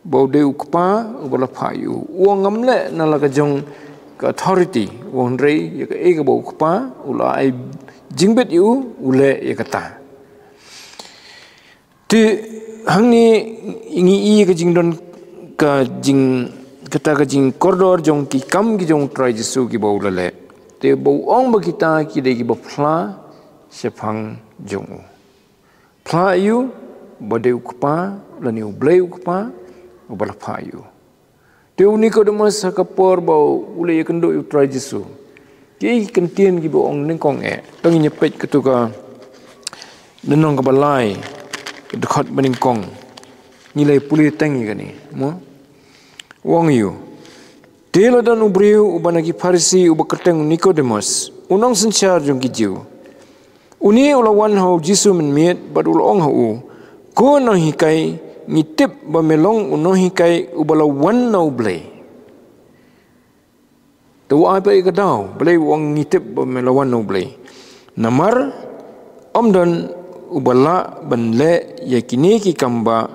ba u dei u Kpa uba la phah ïa u. U ong ngam leh na la ka jong ka authority, u ong hynrei ïa kaei kaba u Kpa u la ai jingbit ïa u, u leh ïa kata. Te hangne ngi i ka jingdon ka jing, kata ka jingkordor jong ki kam ki jong u Trai Jisu kiba u la leh. Te ba u ong ba kita ki dei kiba phla shaphang jong u. Phla ïa u ba dei u Kpa, lane U Blei u Kpa uba la phah ïa u. Te u Nikodemus ha ka por ba u la ïakynduh ïa u Trai Jisu, kiei ki kyntien kiba u ong nyngkong eh? To ngin ïa peit katu ka lynnong kaba lai, ka dkhot ba nyngkong. Ngi la ïa pule teng ïa kane, mo? U ong ïa u, te la don u briew uba na ki Pharisi uba kyrteng u Nikodemus, u nongsynshar jong ki Jiw. Une u la wan ha u Jisu mynmiet bad u la ong ha u, ko Nonghikai, ngi tip ba me long u Nonghikai uba la wan na U Blei. Te u ai pat ïa ka daw, balei u ong ngi tip ba me la wan na U Blei? Namar ym don uba lah ban leh ïa kine ki kam ba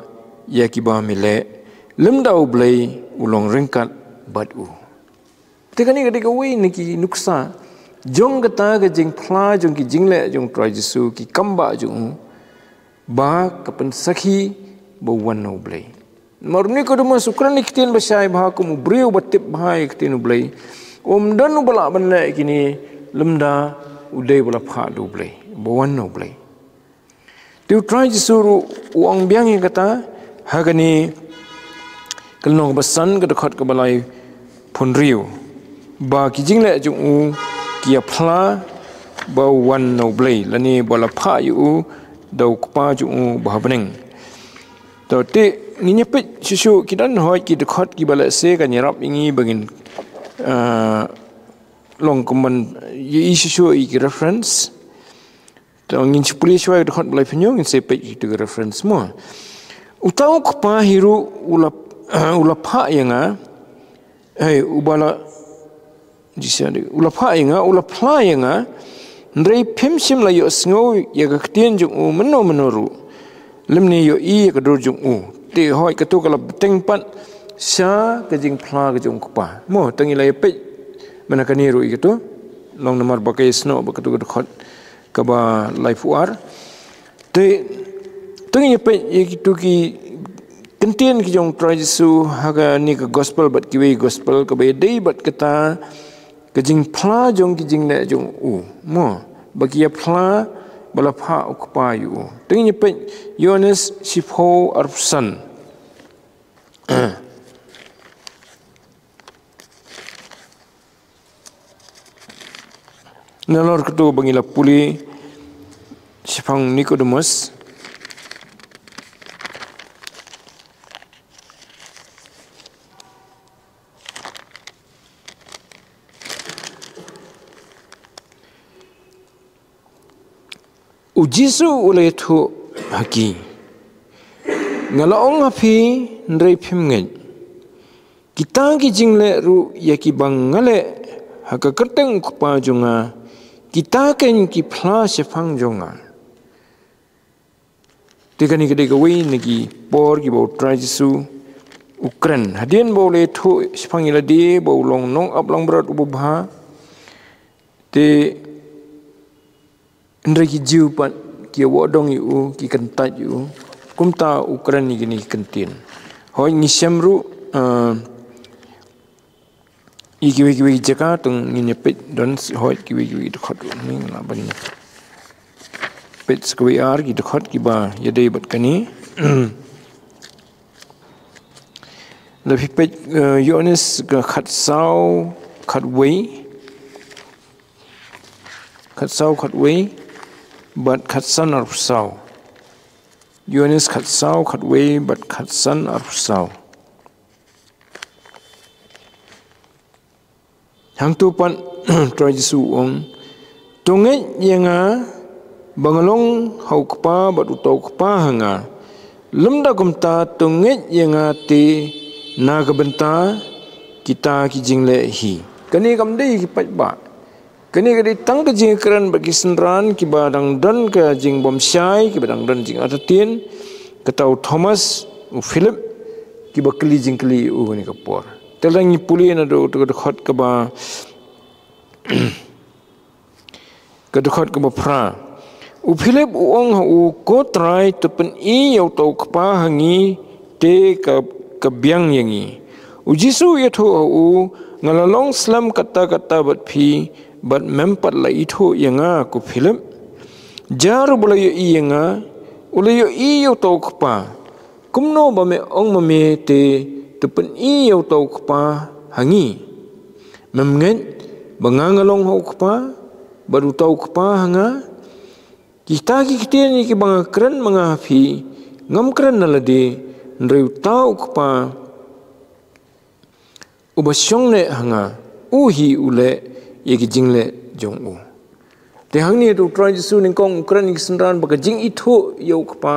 ïa kiba me leh, lymda U Blei u long ryngkat bad u. Te kane ka dei kawei na ki nuksa jong kata ka jingphla jong ki jingleh jong u Trai Jisu, ki kam ba jong u, ba ka pynsakhi ba u wan na U Blei. Namar u Nikodemus u kren ïa ki ktien ba shai bha kum u briew ba tip bha ïa ki ktien U Blei. Ym don uba lah ban leh kine lymda u dei uba la phah da U Blei, ba wan na U Blei. Te u Trai Jisu ruh u ong biang ïa kata ha kane ka lynnong kaba san, ka dkhot kaba laiphew hynriew, ba ki jingleh jong u ki ïaphla ba u wan na U Blei, lane ba la phah ïa u da u Kpa jong u ba ha bneng. To te ngin ïa peit shuh shuh, ki don hooid ki dkhot kiba lehse kan ïarap ïa ngi ba ngin, ah, long kumban ïa i shuh shuh ïa ki reference. Te ngin shu pule shuwa ïa ka dkhot ba laiphew hynñiew, ngin sa peit ïa ki reference mo. Uta u kpa hi ruh u la, u la phah ïa nga. Hei, uba la, jisa de, u la phah ïa nga, u la phla ïa nga. Hynrei phim shym la ïohsngew ïa ka ktien jong u mynno mynno ruh, lymne ïohi ïa ka dur jong u. Te hooid, kato ka la bteng pat sha ka jingphla ka jong u kpa. Mo, tang ïa la ïa peit mynta kane ruh ïa kato. Long namar ba ka ïasnoh bad kato ka dkhot kaba laiphew ar. Te, te ngin ïa peit ïa kito ki kyntien ki jong u Trai Jisu ha kane ka gospel bad kiwei gospel, kaba ïadei bad kata ka jingphla jong ki jingleh jong u. Mo, ba ki ïa phla, ba la phah u kpa ïa u. Te ngin ïa peit Ïoannis shiphew arphew san. Nalor kato ba ngi la pule shaphang Nikodemus. U Jisu u la ïathuh ha ki, nga la ong ha phi, hynrei phim ngeit. Kita ki jingleh ruh ïa kiba nga leh ha ka kyrteng u Kpa jong nga, kita kein ki phla shaphang jong nga. Te kane ka dei kawei na ki por kiba u Trai Jisu u kren. Hadien ba u la ïathuh shaphang ïa lade ba u long nongap langbrot uba bha, te hynrei ki Jiw pat ki ïa wad dong ïa u, ki kyntait ïa u. Kumta u kren ïa kine ki kyntien. Hooid, ngi shem ruh, eh, ïa kiwei kiwei ki jaka, tang ngin ïa peit don, hooid, kiwei kiwei ki dkhot ruh. Ngin lah ban peit sa kawei ar ki dkhot kiba ïadei bad kane. Lada phi peit, eh, Ïoannis ka khatsaw, khatwei. Khatsaw, khatwei bad khatsan arphew saw. Ïoannis khatsaw, khatwei bad khatsan arphew saw. Hangto pat Trai Jisu u ong, to ngeit ïa nga ba nga long ha u Kpa bad uta u Kpa ha nga. Lymda kumta to ngeit ïa nga te na ka bynta kita ki jingleh hi. Kane kam dei ki paidbah. Kane ka dei tang ka jingkren bad ki synran kiba dang don ka jingbymshai, kiba dang don jingartatien, kata u Thomas, u Philip, kiba kylli jingkylli ïa u kane ka por. Te lada ngi pule naduh ka dkhot kaba, ka dkhot kaba phra. U Philip u ong ha u, ko Trai, to pyni ïa uta u Kpa ha ngi te ka, ka biang ïa ngi. U Jisu u ïathuh ha u, nga la long slem katta katta bad phi, bad mem pat la ithuh ïa nga, ko Philip? Jar uba la ïohi ïa nga, u la ïohi ïa uta u Kpa. Kumno ba me ong ma me te, to pyni ïa uta u Kpa ha ngi? Mem ngeit ba nga, nga long ha u Kpa bad uta u Kpa ha nga? Kita ki ktien ïa kiba nga kren ma nga ha phi, ngam kren na lade, hynrei uta u Kpa uba shong neh ha nga, u hi u leh ïa ki jingleh jong u. Te hangne te u Trai Jisu nyngkong u kren ïa ki synran ba ka jingithuh ïa u Kpa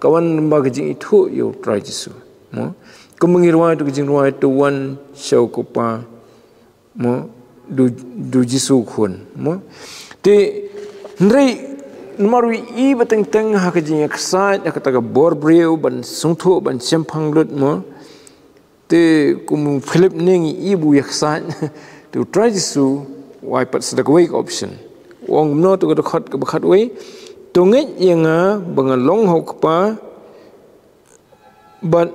ka wan lyngba ka jingithuh ïa u Trai Jisu. Mo? Kumba ngi rwai tu ka jingrwai, to wan sha u Kpa, mo, du, du Jisu u Khun, mo. Te hynrei namar u ïohi ba teng teng ha ka jingïaksaid, ha kata ka bor briew ban sngewthuh, ban shemphang lut, mo. Te kum u Philip ne ngi ïohi ba u ïaksaid. Te u Trai Jisu u ai pat sa da kawei ka option. U ong kumno, tu ka dkhot kaba khatwei, to ngeit ïa nga ba nga long ha u Kpa bad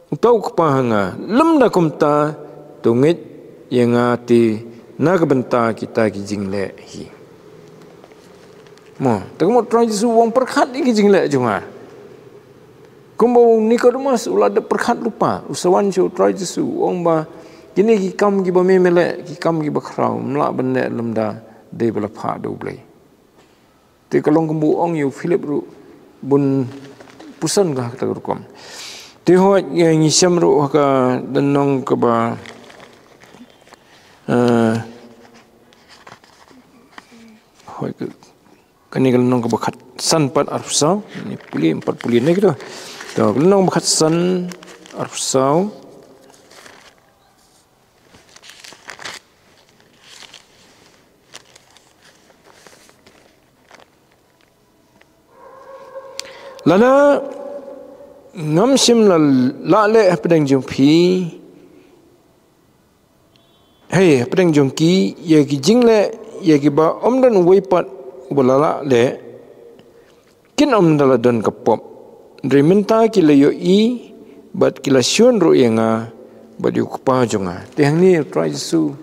uta u Kpa ha nga. Lymda kumta to ngeit ïa nga te na ka bynta kita ki jingleh hi. Mo, te kumno u Trai Jisu u ong pyrkhat ïa ki jingleh jong nga? Kumba u Nikodemus u la dep pyrkhat lypa, u sa wan sha u Trai Jisu, u ong ba kine ki kam kiba me me leh, ki kam kiba khraw, ym lah ban leh lymda dei ba la phah da U Blei. Te ka long kumba u ong ïa u Philip ruh, bun puson ka ha kata ka rukom. Te hooid, ngi, ngi shem ruh ha ka lynnong kaba, eh, Kane ka lynnong kaba khatsan pat arphew saw. Kine pule, em pat pule ne kito. To, ka lynnong kaba khatsan arphew saw. Lada ngam shym la lah leh hapdeng jong phi, hei, hapdeng jong ki, ïa ki jingleh ïa kiba ym don uwei pat uba la lah leh, kin ym da la don ka pop. Hynrei mynta ki la ïohi bad ki la shun ruh ïa nga bad ïa u Kpa jong nga. Te hangne u Trai Jisu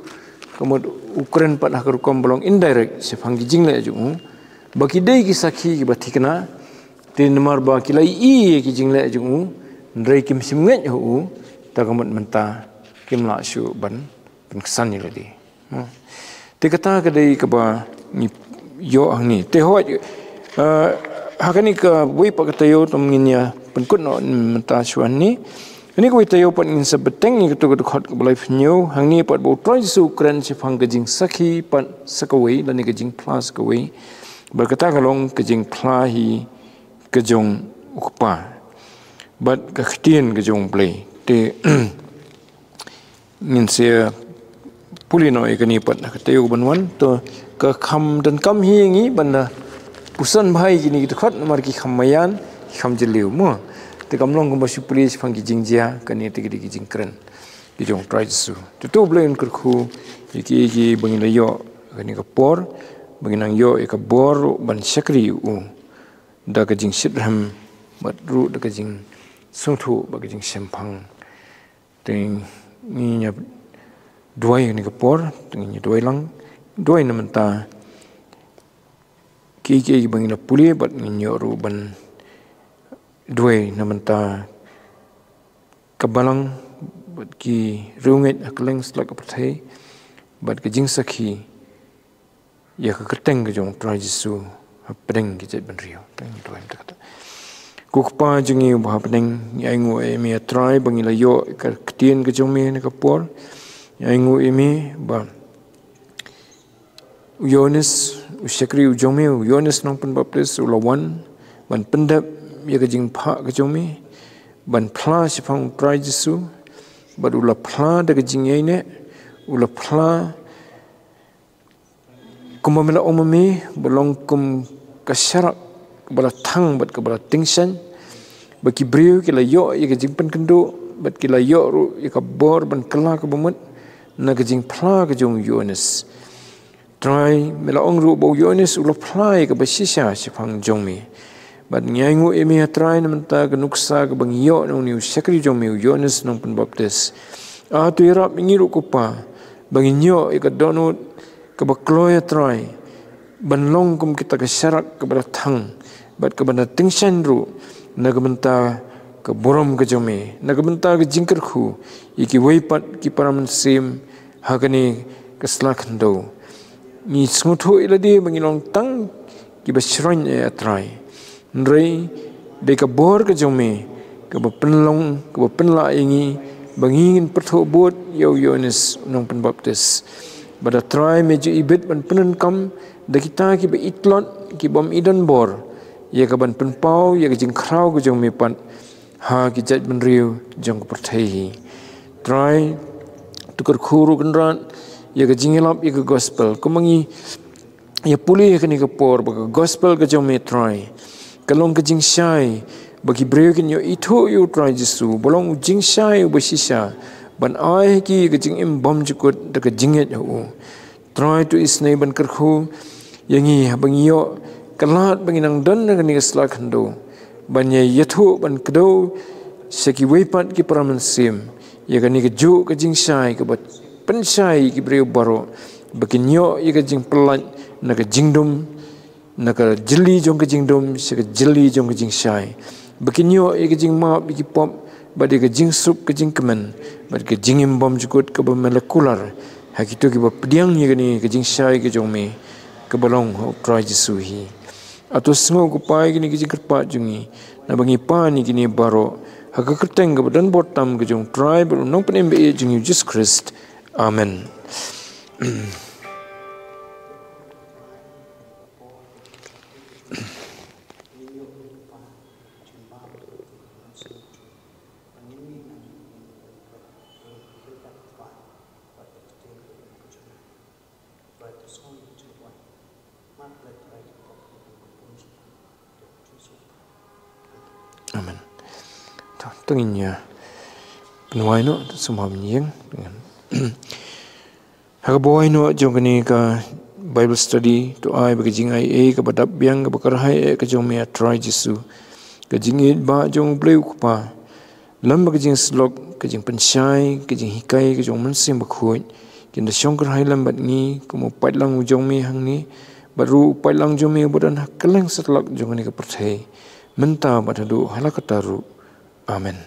ka mut u kren pat ha ka rukom ba long indirect shaphang ki jingleh jong u, ba ki dei ki sakhi kiba thikna. Te namar ba ki la ïohi ïa ki jingleh jong u, hynrei kim shym ngeit ha u, te ka mut mynta kim lah shuh ban pynksan ïa lade. Hmm. Te kata ka dei kaba ngi ïoh hangne. Te hooid, eh, ha kane kawei pat ka taïew, to ngin ïa pynkut noh mynta shuwa hangne. Kane kawei taïew pat ngin sa bteng ïa kato ka dkhot kaba laiphew hynñiew, hangne pat ba u Trai Jisu u kren shaphang ka jingsakhi pat sa kawei, lane ka jingphla sa kawei. Bad kata ka long ka jingphla hi ka jong u Kpa bad ka ktien ka jong u Blei. Te ngin sa pule noh ïa kane pat ha ka taïew ban wan. To, ka kham donkam hi ïa ngi ban da puson bha ïa kine ki dkhot namar ki kham maïan, ki kham jylliew mo. Te kam long kumba shu pule shaphang ki jingjia, kane te ki dei ki jingkren ki jong u Trai Jisu. Te to u Blei un kyrkhu ïa kiei kiei ba ngi la ïoh ha kane ka por, ba ngi nang ïoh ïa ka bor ruh ban shakri ïa u da ka jingshitrhem bad ruh da ka jingsngewthuh bad ka jingshemphang. Te ngin ïa duwai ha kane ka por, te ngin ïa duwai lang, duwai na mynta kiei kiei ba ngi la pule bad ngin ïoh ruh ban duwai na mynta ka balang bad ki riewngeit ha kylleng satlak ka pyrthei bad ka jingsakhi ïa ka kyrteng ka jong u Trai Jisu hapdeng ki jaitbynriew. Te ngin duwai mynta kata. Ko Kpa jong ngi uba ha bneng, ngi ainguh ïa me, A Trai, ba ngi la ïoh ïa ka ktien ka jong me ha kane ka por. Ngi ainguh ïa me ba u Ïoannis, u shakri u jong me, u Ïoannis Nongpynbaptis, u la wan ban pyndep ïa ka jingphah ka jong me, ban phla shaphang u Trai Jisu, bad u la phla da ka jingïaineh, u la phla kumba me la ong ma me, ba long kum ka sharak kaba la thang bad kaba la tyngshaiñ, ba ki briew ki la ïoh ïa ka jingpynkynduh bad ki la ïoh ruh ïa ka bor ban kylla kaba mut na ka jingphla ka jong u Ïoannis. Trai, me la ong ruh ba u Ïoannis u la phla ïa kaba shisha shaphang jong me. Bad ngi ainguh ïa me, A Trai, na mynta ka nuksa kaba ngi ïoh na une u shakri jong me, u Ïoannis Nongpynbaptis. A, to ïarap ïa ngi ruh, ko Kpa, ba ngin ïoh ïa ka dohnud kaba kloi, A Trai, ban long kum kita ka sharak kaba la thang bad kaba la tyngshaiñ ruh na ka bynta ka burom ka jong me, na ka bynta ka jingkyrkhu ïa kiwei pat ki para mynsiem ha kane ka sla khyndew. Ngi sngewthuh ïa lade ba ngi long tang kiba shyrkhei, A Trai. Hynrei dei ka bor ka jong me kaba pynlong, kaba pynlah ïa ngi ba ngin pyrthuh bud ïa u Ïoannis u Nongpynbaptis. Bad, A Trai, me ju ibit ban pyndonkam da kita kiba itlot, ki bym i donbor ïa ka ban pynpaw ïa ka jingkhraw ka jong me pat ha ki jaitbynriew jong ka pyrthei hi. Trai, to kyrkhu ruh, Kynrad, ïa ka jingïalap ïa ka gospel. Kumba ngi ïa pule ha kane ka por ba ka gospel ka jong me, Trai, ka long ka jingshai ba ki briew kin ïoh ithuh ïa u Trai Jisu, ba long u jingshai uba shisha ban ai ha ki ka jingim bymjukut da ka jingngeit ha u. Trai, to isynei ban kyrkhu ïa ngi haba ngi ïoh ka lad ba ngi nang don ha kane ka sla khyndew ban ïa ïathuh, ban kdew sha kiwei pat ki para mynsiem ïa kane kajuh ka jingshai kaba pynshai ïa ki briew baroh, ba kin ïoh ïa ka jingpyllait na ka jingdum, na ka jylli jong ka jingdum sha ka jylli jong ka jingshai, ba kin ïoh ïa ka jingmap ïa ki pop bad ïa ka jingsuk ka jingkmen bad ka jingim bymjukut kaba me la kular ha kito kiba pdiang ïa kane ka jingshai ka jong me kaba long ha u Trai Jisu hi. A, to sngew, ko Pa, ïa kine ki jingkyrpad jong ngi, naba ngi pan ïa kine baroh ha ka kyrteng kaba donbor tam ka jong u Trai bad u Nongpynim ba ïeit jong ngi, u Jisu Khrist. Amen. Tang ïa pynwai noh, sumar ban ïeng. Ha ka bawai noh jong kane ka Bible study, to ai ba ka jingaiei kaba dap biang kaba kyrhai eh ka jong me, A Trai Jisu, ka jingïeit ba jong U Blei U Kpa, lem bad ka jingsyllok, ka jingpynshai, ka jinghikai ka jong U Mynsiem Bakhuid, kin da shong kyrhai lem bad ngi kum u paidlang u jong me hangne, bad ruh u paidlang jong me uba don ha kylleng satlak jong kane ka pyrthei, mynta bad haduh hala katta ruh. Amen.